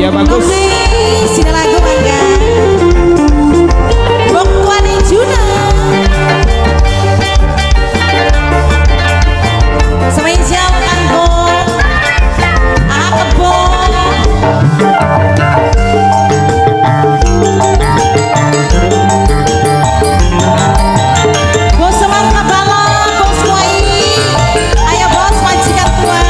Ya bagus. Sini lagu mangga. Bok Tuane Juna. Spesial kanggo Akebo. Bos semangka balok, bos kuai. Ayo bos majikan tua.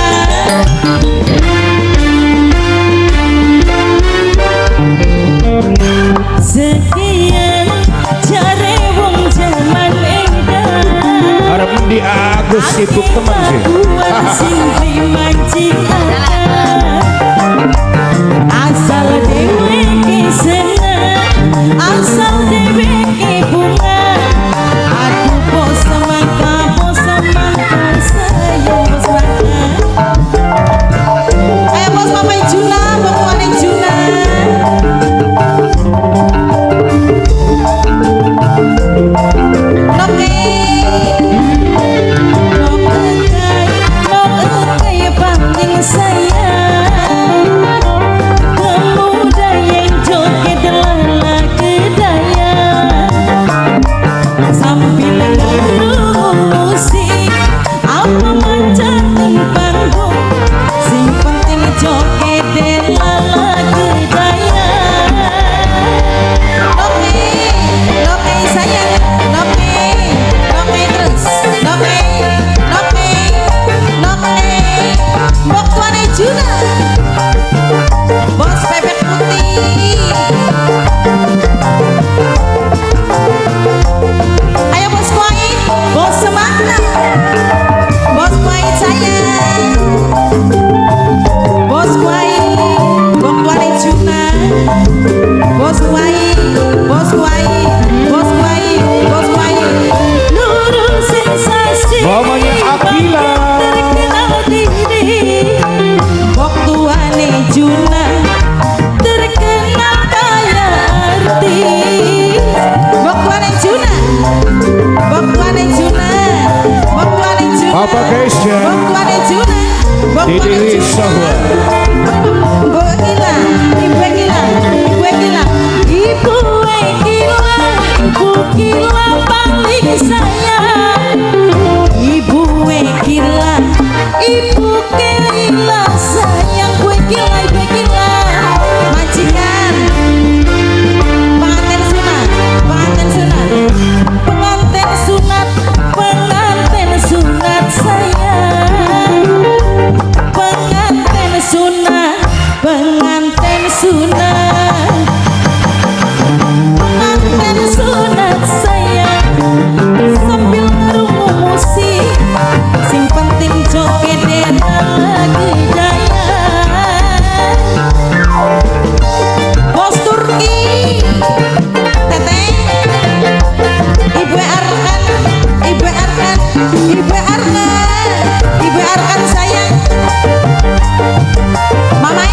Sekian jare wong jaman edan. Harap di Agus sibuk teman sih. Asal dheweke seneng, asal dheweke bunga. Aku bos semangka, bos semangka, sayang bos semangka. Ayo bos Mama Juna, bos Wane Juna. Oke. Nok paling sayang. Pemuda yang joget lala kedaya. Sambil ngerungu musik, apa mancat ning panggung. Sing penting joget lala kedaya. Oke, oke sayang, oke, oke terus, oke, oke, oke. Bok Tuane Juna, bos bebek putih. Ayo bos kuai, bos semangat, bos kuai sayang, bos kuai, Bok Tuane Juna, bos kuai, bos kuai, bos kuai, bos kuai. Nurul sensasi. Mamanya Akila. Terkenal diri. Bok Tuane Juna terkenal kaya artis. Bok Tuane Juna, Bok Tuane Juna, Bok Tuane Juna. Apa guys ya? Bok Tuane Juna, Bok Tuane Didi Juna. Sahwa. Ibu Gila, Ibu Gila, Ibu Gila, Ibu Gila, Ibu Gila paling sayang. Ibu Gila, Ibu Gila sayang, Ibu Gila, Ibu Gila. Majikan, pengantin sunat, pengantin sunat, pengantin sunat, pengantin sunat sayang. Pengantin sunat, pengantin sunat, pengantin sunat sayang. Sambil ngerungu musik, sing penting joget lagi daya. Bos Turki, Teteh, Ibu Arkan, Ibu Arkan, Ibu Arkan, Ibu Arkan sayang. Mama.